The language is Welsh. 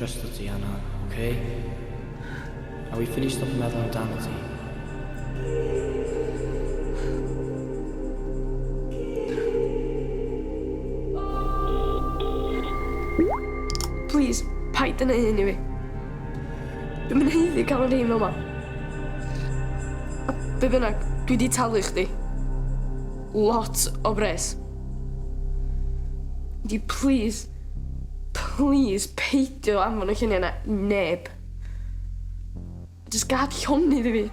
Trysto ti, Anna, oce? A wi ffili stopio meddwl amdano ti. Plîs, paid â neu' hyn i fi. Dwi'm yn haeddu ca'l 'yn rhin fel 'ma. A be' bynnag, dwi 'di talu chdi. Lot o bres. Di plîs, plîs peidio anfon y llunia' 'na i neb. Jyst gad llonydd i fi.